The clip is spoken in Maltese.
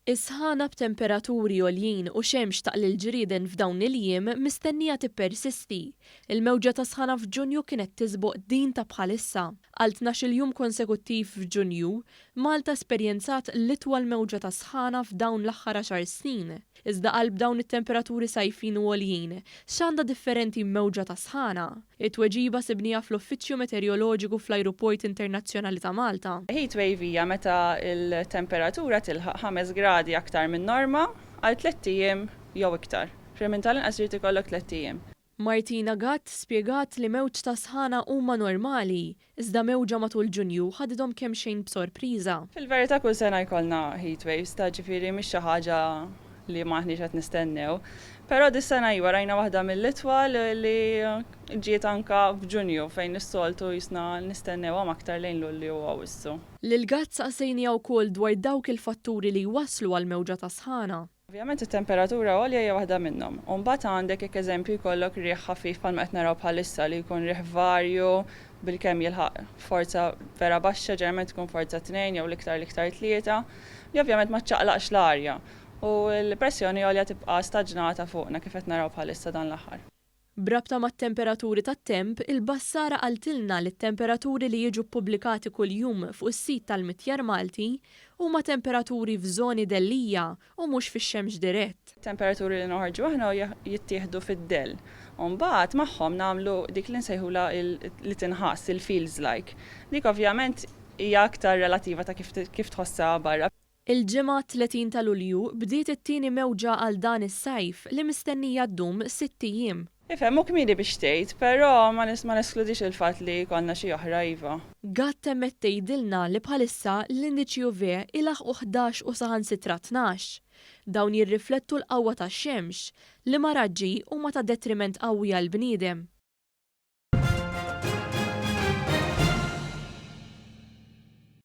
Is-sħana b'temperaturi għoljin u xemx taqli l-ġrieden f'dawn il-jiem mistennija tippersisti. Il-mewġa ta' sħana f'Ġunju kienet tisboq din ta' bħalissa. Għal 12-il jum konsekuttiv f'Ġunju, Malta esperjenzat l-itwal mewġa ta' sħana f'dawn l-aħħar għaxar snin. Iżda qalb dawn it-temperaturi sajfin u għoljin, x'għandha differenti mewġa ta' sħana? It-tweġiba sibniha fl-Uffiċċju Meteoroloġiku fl-Ajruport Internazzjonali ta' Malta. Heat wave hija meta l-temperatura tilħaq 5 gradi aktar min-norma għal tlett ijiem jew iktar. Ġifieri minn tal-inqas irid ikollok tlett ijiem. Martina Gatt spjegat li mewġ ta' sħana huma normali, iżda mewġa matul Ġunju ħadithom kemxejn b'sorpriża. Fil-verità kull sena jkollna heat waves ta' ġifieri mhix xi ħaġa li m'aħniex qed nistennew. Però dis-sena iva rajna waħda mill-itwal li ġiet anka f'Ġunju fejn is-soltu jisna nistennewhom aktar lejn Lulju u Awwissu. Lil Gatt saqsejniha wkoll dwar dawk il-fatturi li jwasslu għal mewġa ta' sħana. Ovvjament it-temperatura għolja hija waħda minnhom. U mbagħad għandek jekk eżempju jkollok riħ ħafif bħalma qed naraw bħalissa li jkun riħ varju bilkemm jilħaq forza vera baxxa, ġeneralment tkun forza tnejn jew l-iktar l-iktar tlieta, li ovvjament ma ċċaqlaqx l-arja u l-pressjoni għolja tibqa' staġnata fuqna kif qed naraw bħalissa dan l-aħħar. B'rabta mat-temperaturi tat-temp, il-bassara qaltilna li t-temperaturi li jiġu ppubblikati kuljum fuq is-sit tal-Mitjar Malti huma temperaturi f'żoni dellija u mhux fix-xemx dirett. Temperaturi li noħorġu aħna jittieħdu fid-dell. U mbagħad magħhom nagħmlu dik li nsejħulha li tinħass, il-feels like. Dik ovvjament hija aktar relattiva ta' kif tħossha barra. Il-Ġimgħa 30 ta' Lulju bdiet it-tieni mewġa għal dan is-sajf li mistennija ddum sitt ijiem. Ifhem, hu kmieni biex tgħid, però ma neskludix il-fatt li jkollna xi oħra iva. Gatt temmet tgħidilna li bħalissa l-indiċi UV ilaħħqu 11 u saħansitra 12. Dawn jirriflettu l-qawwa tax-xemx, liema raġġi huma ta' detriment qawwi għall-bniedem.